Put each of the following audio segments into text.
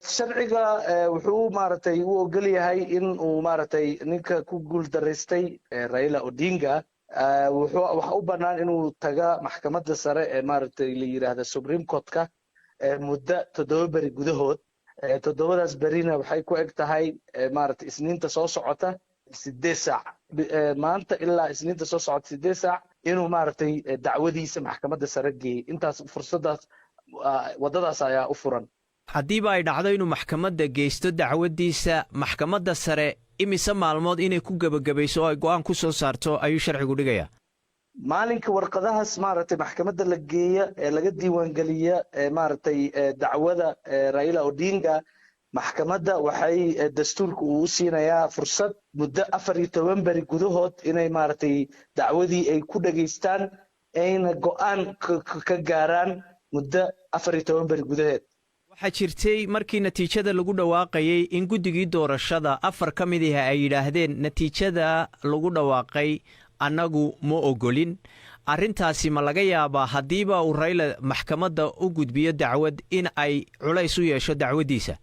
Sharciga wuxuu maaragtay u ogol yahay in uu maaragtay ninka ku guul daraystay, Raila Odinga, wuxuu waxa u bannaan inuu taga maxkamadda sare ee maaragtay la yidhaahda Supreme Court-ka muddo 7 beri gudahood. 7daas berina waxay ku eg tahay maaragtay Isniinta soo socota 8 saac. Maanta ilaa Isniinta soo socota 8 saac inuu maaragtay dacwadiisa maxkamadda sare geeyey. Intaas fursadaas, waddadaas ayaa u furan. Haddiiba ay dhacdo inuu maxkamadda geysto dacwaddiisa, maxkamadda sare imise maalmood inay ku gebagabayso oo ay go'aan ku soo saarto ayuu sharcigu dhigayaa? Maalinka warqadahaas maaragtay maxkamadda la geeya ee laga diiwaangeliya ee maaragtay dacwada Raila Odinga, maxkamadda waxay dastuurka uu u siinayaa fursad muddo 14 beri gudahood inay maaragtay dacwadii ay ku dhegaystaan, ayna go'aan ka gaaraan muddo 14 beri gudaheed. Waxaa jirtay markii natiijada lagu dhawaaqayey in guddigii doorashada afar ka mid ihi ay yidhaahdeen natiijada lagu dhawaaqay annagu ma ogolin. Arrintaasi ma laga yaabaa, haddiiba uu Rayla maxkamadda u gudbiyo dacwad, in ay culays u yeesho dacwaddiisa?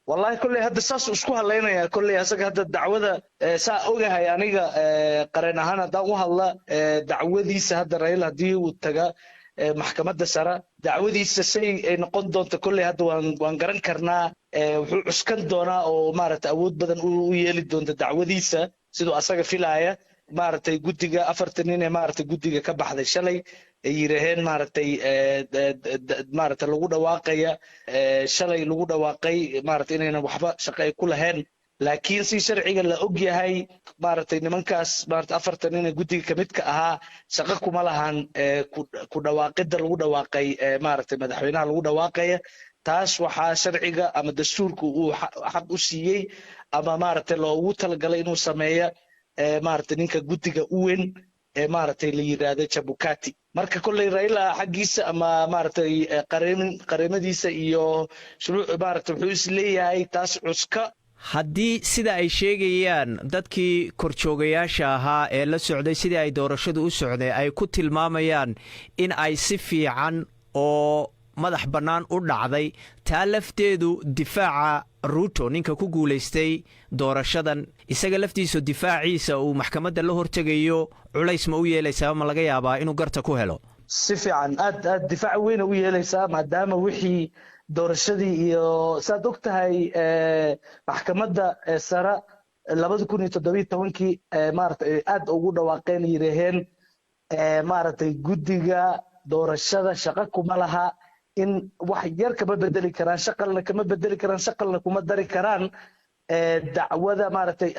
Wallahi, kolley hadda saasuu isku hadlaynaya. Kolley asaga hadda dacwada saa ogahay aniga qareen ahaan haddaan u hadla, dacwadiisa hadda Raila haddii uu taga maxkamadda sare, dacwadiisa say ay noqon doonto kolley hadda waan garan karnaa. Wuxuu cuskan doonaa oo maaragtay awood badan u yeeli doonta dacwadiisa, siduu asaga filaaya, maaragtay guddiga afartan nin ee maaragtay guddiga ka baxday shalay ay yidhaaheen maaragtay lagu dhawaaqaya shalay lagu dhawaaqay maaragtay inaynan waxba shaqo ay ku lahayn. Laakiin si sharciga la og yahay, maaragtay nimankaas maaragtay afartan nin ee guddiga ka midka ahaa shaqo kuma lahan ku dhawaaqidda lagu dhawaaqay maaragtay madaxweynaha lagu dhawaaqaya. Taas waxaa sharciga ama dastuurka uu xaq u siiyey ama maaragtay loogu talagalay inuu sameeya maaragtay ninka guddiga u weyn ee maaragtay la yidhaahdo Chebukati. Marka kolley Raila xaggiisa ama maaragtay qareemadiisa iyo shuruuc maaragtay wuxuu is leeyahay taas cuska. Haddii sida ay sheegayaan dadkii korjoogayaasha ahaa ee la socday sidii ay doorashadu u socday ay ku tilmaamayaan in ay si fiican oo madax bannaan u dhacday, taa lafteedu difaaca Ruto, ninka ku guulaystay doorashadan, isaga laftiisu difaaciisa uu maxkamadda la hortegayo culays ma u yeelaysaa? Ma laga yaabaa inuu garta ku helo? Si fiican, aad aad difaac weyna u yeelaysaa, maadaama wixii doorashadii iyo saad og tahay maxkamadda sare 2017-kii maaragtay aad ugu dhawaaqeen, yidhaaheen maaragtay guddiga doorashada shaqo kuma laha, in wax yar kama bedeli karaan, shaqalna kama bedeli karaan, shaqalna kuma dari karaan dacwada maaragtay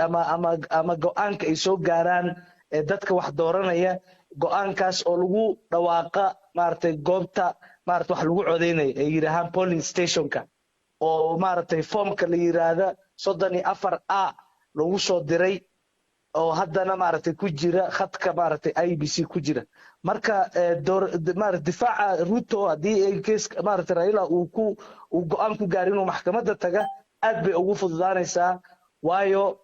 ama go'aanka ay soo gaaraan dadka wax dooranaya, go'aankaas oo lagu dhawaaqa maaragtay goobta maaragtay wax lagu codeynaya ay yidhaahaan polling stationka, oo maaragtay foomka la yidhaahda 34A lagu soo diray, oo haddana maaragtay ku jira khadka maaragtay IEBC ku jira. Marka maaragtay difaaca Ruto, haddii ay case maaragtay Raila uu go'aan ku gaaro inuu maxkamadda taga, aad bay ugu fududaanaysaa, waayo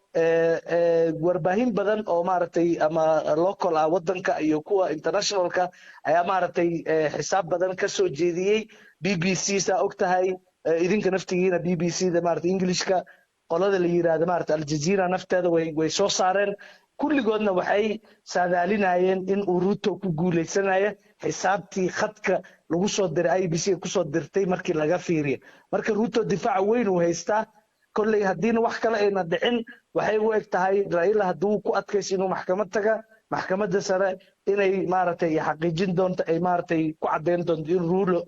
warbaahin badan oo maaragtay ama local ah waddanka iyo kuwa internationalka ayaa maaragtay xisaab badan ka soo jeediyey. BBC, saa og tahay idinka naftigiina, BBC da maaragtay Englishka, qolada la yiraahdo maaragtay Aljazeera nafteeda way soo saareen. Kulligoodna waxay saadaalinayeen in uu Ruto ku guuleysanaya xisaabtii khadka lagu soo diray IEBC kusoo dirtay markii laga fiiriyo. Marka Ruto difaac weyn uu haystaa. Kolley haddiina wax kale ayna dhicin, waxay u eg tahay Raila hadduu ku adkayso inuu maxkamad taga, maxkamadda sare inay maaragtay xaqiijin doonto, ay maaragtay ku caddayn doonto in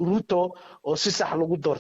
Ruto oo si sax lagu doorto.